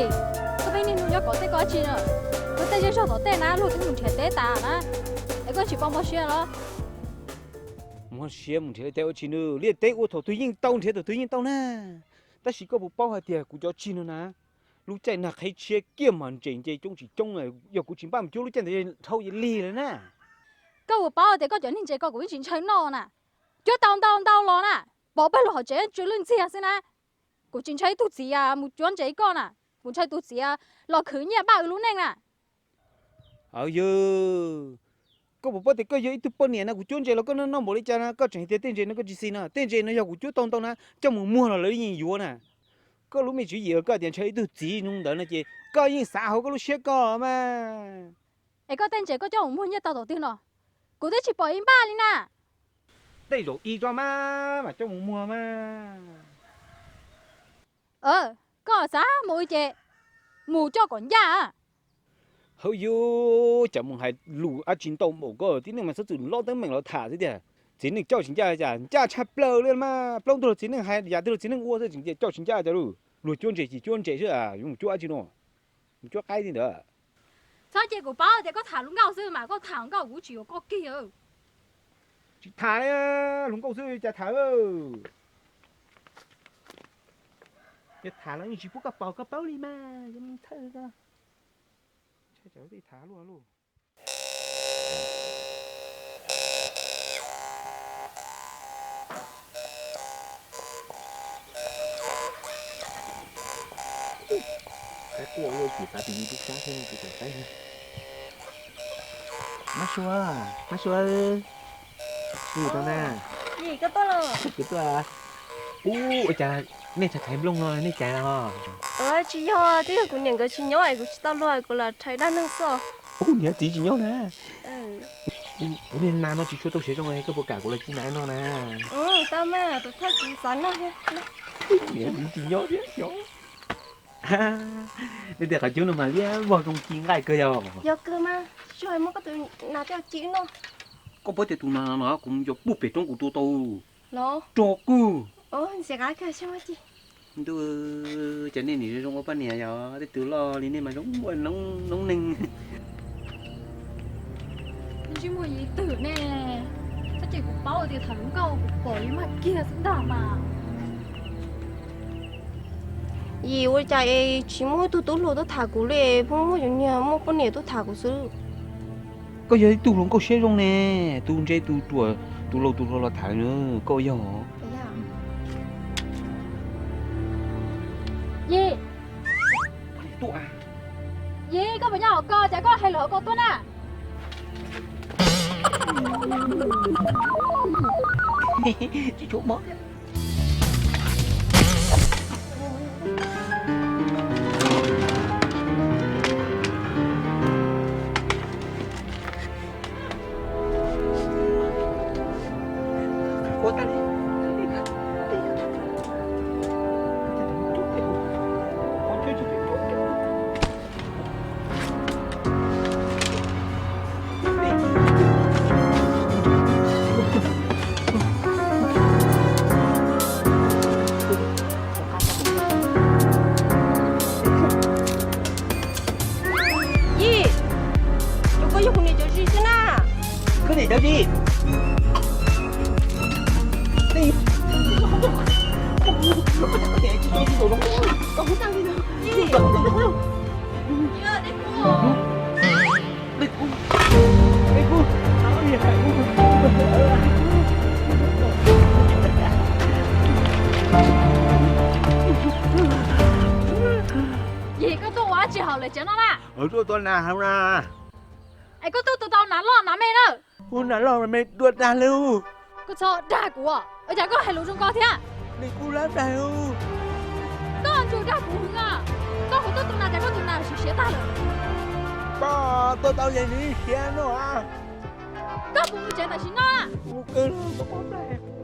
Koj pheej niaj hnub nyob kom tej koj dab tsi na? Koj tej zej zog tom tej na luag twb mus nrhiav teb tas na, es koj tsis pom mob siab los? Mob siab mus nrhiav teb ua tsi nws, liaj teb ua thaum twg yeej tau nrhiav thaum twg yeej tau na. Tab sis koj puas paub hais tias kuv cov tsig no na, lub caij nag qhib tshiab kiag mas ntses nce coob tsis coob, yog kuv tsis npaj mus cuab lub caij ntawd dhau lig lawm na. Koj puas paub tias koj cov niag ntses ko kuv yeej tsis ntshaw noj na, cuab tau ntau ntau los na, pov pawg lug hauv tsev tsw lwj ntxiag xwb na. Kuv tsis ntshaw ib tug txiv mus cuab ntses koj na, kuv ntshaw tus txiv los khwv nyiaj pab wb lub neej na. Aw yog, koj puas paub tias koj yog ib tug poj niam na, kuv cuab ntses los koj noj noj npaum li cas na, koj tseem hais tias tej ntses no koj tsis xis no, tej ntses no yog kuv cuab tau ntau na, coj mus muag los lawv yeej yuav na. Koj lub me tswv yim koj tias ntshaw ib tug txiv zoo ntawd no ces koj yeej xav hauv koj lub siab koj mas. Es koj tej ntses koj coj mus muag nyiaj tau thaum twg no? Kuv twb tsis pom ib npaj li na. Tej zaum ib tsob mas mam coj mus muag mas. Koj xav mus ces mus coj kom ncaj. Hawb yug, cas mus hais lus dab tsi ntau npaum koj, tib neeg mas txhob txwm lob teeb meem los tham xwb tiag. Txiv neej coj tsis ncaj cas ncaj tshaj plaws li mas, plaub ntug los txiv neej hais, yam twg los txiv neej ua xwb, tseem coj tsis ncaj cas lus. Luag cuab ntses ces cuab ntses xwb, yuav mus cuab dab tsi no? Mus cuab qaib thiab ntawd. Txhob cia kuv paub tias koj tham hluas nkauj xwb mas, koj tham hluas nkauj kuv tsis yuav koj kiag. Tsis tham, hluas nkauj xwb cas tham. Yog tham los yeej tsis pub koj paus koj paub li mas, yog me thawj ko. Ntshai tsam tej tham luaj luj. Qaib quaj ua kuv xav tus yus tub sab thiab kuv tseem qaib. Mab Sua, Mab Sua, kuv tuaj na. Kuv tuaj. Ub, ua cas nej txhais thaiv nplooj no nej caiv os? Tsis yog, twb yog kuv niam nkawd tsis nyob es kuv tsis tau luag, kuv los rhais dab neeg xwb. Ub, niam txiv tsis nyob na. Kuv niag nas no tsis tshua tau siav zoo, koj puas kam kuv los ci nas no na? Tau mas, tus thawj kuv xav noj thiab. Niam txiv tsis nyob thiab xyov. Nej tej qhov cub no mas liab vog zoo ci nqaij kawg yog. Yog kawg mas, tsis tshua muab koj tus nas coj ci noj. Koj paub tias tus nas no kuv cov puag pem roob kuv tua tau rog kawg. Ntuj, cas nej nim zoo zoo ua poj niam yog tej tus loj li nej mas zoo ua noob neeg. Ntsej muag yim twm ne, tab sis kuv paub tias tham hluas nkauj kuv pom li mag kiag xwb ntag mas. Yim ua cas es tsis muaj ib tug tub hluas tuaj tham kuv li, pheej muaj cov niag muaj poj niam tuaj tham kuv xwb. Koj yog ib tug hluas nkauj siab zoo ne, tus ntse tus ruam tus laus tus hluas los tham na, koj yog. Yim, Yim, koj puas nyob hauv ko, cas koj hais lus hauv ko tuaj na? Tsis tshua mob. Yim, cov koj yog kuv niam cov tsis xwb na. Koj niam cov tsis. Yim, koj tuaj ua dab tsi hauv lawv tsev no na? Tuaj tua nas hauv na. Es koj tuaj tua tau nas loj nas me na? Ua nas loj nas me tua tag li. Koj txhob dag kuv, ua cas koj hais lus zoo ko thiab? Li kuv lab dag. Koj ntsum dag kuv heev na. Koj kuv tuaj tua nas cas koj tus nas siav siav tag lawm. Koj tua tau ces nws siav no. Koj puas mus tsev tam sim no? Mus kawg los koj pab dag.